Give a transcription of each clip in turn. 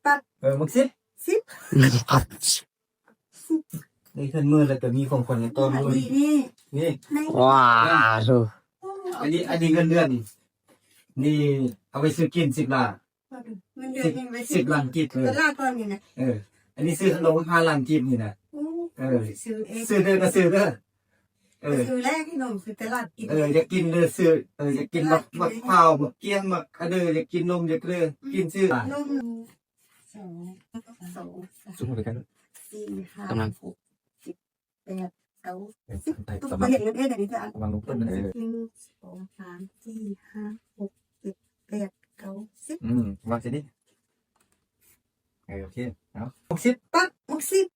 ປັດ ເອີ ໝາກສິບ ສິບ ນີ້ເພິ່ນມື້ແລ້ວກໍມີຂອງຂວັນໃນຕອນນີ້ ນີ້ ນີ້ ວ້າໂທ ອັນນີ້ ອັນນີ້ເງິນເດືອນ ນີ້ເອົາໄປຊື້ກິນສິບລ້ານ ເງິນເດືອນນີ້ໄປ ສິບລ້ານກີບ ເອີ ຕະຫຼາດກ່ອນນີ້ນະ ເອີ ອັນນີ້ຊື້ຂະໜົມຫ້າລ້ານກີບນີ້ນະ ໂອ້ ເອີ ຊື້ເອງ ຊື້ເດີ ກໍຊື້ເດີ ເອີ ຊື້ແລ້ວຂະໜົມ ຊື້ຕະຫຼາດກິນ ເອີ ຢາກກິນເດີ ຊື້ ເອີ ຢາກກິນໝາກ ໝາກພ້າວ ໝາກກ້ຽງ ໝາກອັນເດີ ຢາກກິນນົມ ຢາກເດີ ກິນຊື້ ນົມ ສອງ ສອງ ສູງເທົ່າກັນ ສີ່ ຫ້າ ຫົກ ເຈັດ ແປດ ເກົ້າ ສິບ ກຳລັງ ກຳລັງລົງຕົ້ນ ເອີ ໜຶ່ງ ສອງ ສາມ ສີ່ ຫ້າ ຫົກ ເຈັດ ແປດ ເກົ້າ ສິບ ອືມ ວາງຊິນີ້ ເອີ ໂອເຄ ເອົາ ຫົກສິບ ປັດ ຫົກສິບ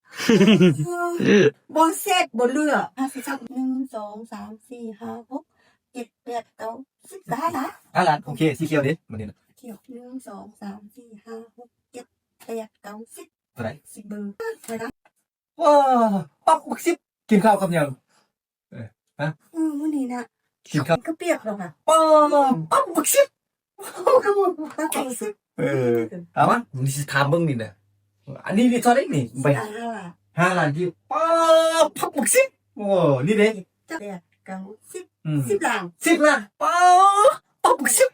ບໍ່ເສັດ ບໍ່ເຫຼືອ ຫ້າສິບ ໜຶ່ງ ສອງ ສາມ ສີ່ ຫ້າ ຫົກ ເຈັດ ແປດ ເກົ້າ ສິບ ກໍຫ້າລ້ານ ຫ້າລ້ານ ໂອເຄ ສີຂຽວເດ ບາດນີ້ນະ ຂຽວ ໜຶ່ງ ສອງ ສາມ ສີ່ ຫ້າ ຫົກ ເຈັດ ແປດ ເກົ້າ ສິບ ເທົ່າໃດ ສິບເບີ ເທົ່າໃດ ວ້າ ປັບບັກສິບ ກິນເຂົ້າກັບຫຍັງ? ເອີ ຮະ? ອືມ ມື້ນີ້ນະ ກິນເຂົ້າ ເຂົ້າປຽກບໍ່ຫວາ? ປ້າ ປັບບັກສິບ ປັບບັກສິບ ເອີ ເອົາມາ ມື້ນີ້ຊິຖາມເບິ່ງນີ້ນະ ອັນນີ້ນີ້ເທົ່າໃດນີ້? ໄປ ຫ້າລ້ານ ຫ້າລ້ານກີບ ປ້າ ປັບບັກສິບ ໂອ້ ນີ້ເດ້ ແປດ ເກົ້າ ສິບ ອືມ ສິບລ້ານ ສິບລ້ານ ປ້າ ປັບບັກສິບ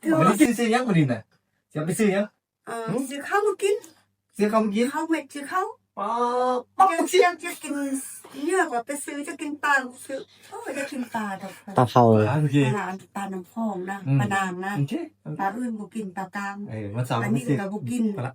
ເອີ ມື້ນີ້ຊິຊື້ຫຍັງມື້ນີ້ນະ? ຊິເອົາໄປຊື້ຫຍັງ? ເອີ ຫືມ ຊື້ເຂົ້າມາກິນ ຊື້ເຂົ້າມາກິນ ເຂົ້າເມັດ ຊື້ເຂົ້າ ປ້າ ປັບ ຢາກ ຢາກ ຢາກກິນເນື້ອ ກໍໄປຊື້ ຢາກກິນປາ ຊື້ ໂອ້ຍ ຢາກກິນປາດອກ ປາເຜົາ ປາ ໂອເຄ ປາ ປານ້ຳຂອງນະ ອືມ ປານາງນະ ໂອເຄ ປາອື່ນບໍ່ກິນ ປາກາງ ເອີ ວັນເສົາ ອັນນີ້ກໍບໍ່ກິນ ປາລະ